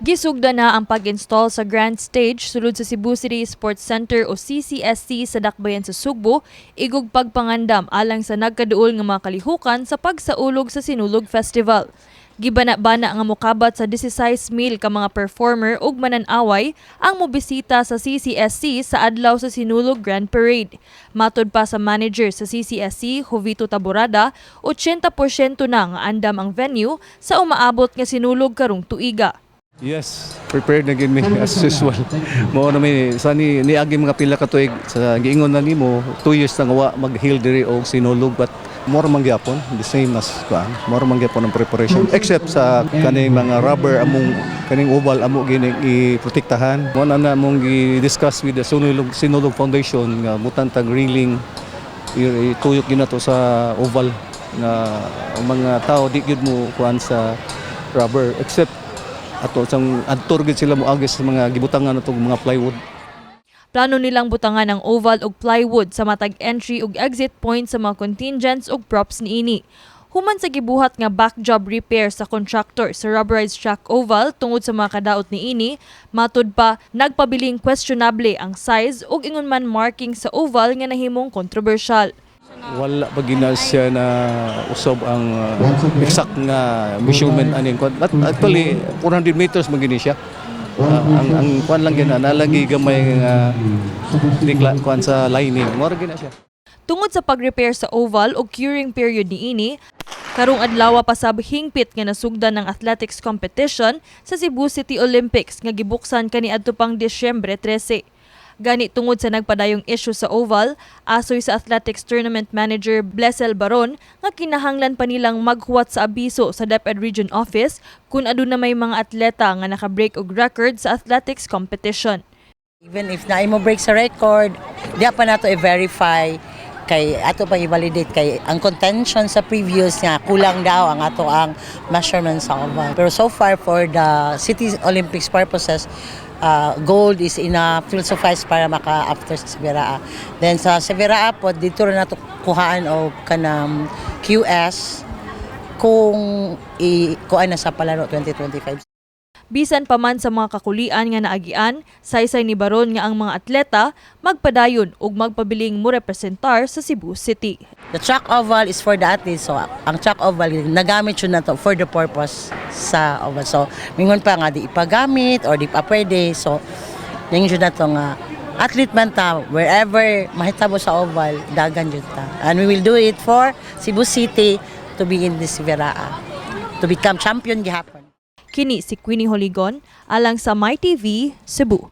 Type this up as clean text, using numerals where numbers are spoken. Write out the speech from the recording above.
Gisugda na ang pag-install sa grand stage sulod sa Cebu City Sports Center o CCSC sa Dakbayan sa Sugbo, igog pagpangandam alang sa nagkaduol nga mga kalihukan sa pagsaulog sa Sinulog Festival. Gibana-bana nga mokabat sa 16 mil ka mga performer ug manan-away ang mobisita sa CCSC sa adlaw sa Sinulog Grand Parade. Matod pa sa manager sa CCSC, Jovito Taborada, 80% na nga andam ang venue sa umaabot nga Sinulog karong tuiga. Yes, prepared na gyud mi as usual. Mao na may sa ni niagi mga pila ka tuig sa giingon na nimo, 2 years na nga wa mag-hold diri og Sinulog, but more man gyapon, the same as kuan, more man gyapon ang preparation except sa kaning mga rubber among kaning oval amo gini iprotektahan. Mao na na among gi-discuss with the Sinulog Foundation nga butang tag railing, ituyok gyud nato sa oval nga ang mga tao di gyud mo kuan sa rubber except ato sang adtor gid sila moagi sa mga gibutangan natong mga plywood. Plano nilang butangan ang oval og plywood sa matag entry ug exit point sa mga contingents ug props niini. Human sa gibuhat nga backjob repair sa contractor sa rubberized track oval tungod sa mga kadaot niini, matud pa nagpabiling questionable ang size ug ingon man marking sa oval nga nahimong kontrobersyal. Wala pa gina siya na usob ang exact nga measurement aning kuan. But actually 400 meters man gini siya. Ang kuan lang gina nalagi gamay nga dikla kuan sa lining. Mao ra gina siya. Tungod sa pag-repair sa oval o curing period niini, karong adlaw pa sab hingpit nga nasugdan ng athletics competition sa Cebu City Olympics nga gibuksan kaniadto pang Disyembre 13. Gani tungod sa nagpadayong issue sa oval, asoy sa athletics tournament manager Blessel Baron nga kinahanglan pa nilang maghuwat sa abiso sa DepEd Region Office kung aduna may mga atleta nga naka-break og record sa athletics competition. Even if na mo break sa record, di pa nato i-verify kay ato pa i-validate kay ang contention sa previous nga kulang daw ang ato ang measurement sa oval. Pero so far, for the City Olympics purposes, gold is enough, will suffice para maka after sa Severa A. Then sa Severa A po, dito rin nato kuhaan og kanang QS kung i kuan na sa palaro 2025. Bisan pa man sa mga kakulian nga naagian, saysay ni Baron nga ang mga atleta magpadayon ug magpabiling mo representar sa Cebu City. The track oval is for the athletes. So, ang track oval, nagamit yun na to for the purpose sa oval. So, mingon pa nga di ipagamit or di pa pwede. So, ningon yun na to nga athlete man ta, wherever mahitabo sa oval, dagan yun ta. And we will do it for Cebu City to be in this Severa A, to become champion gihapon. Kini si Queenie Holigon alang sa MyTV Cebu.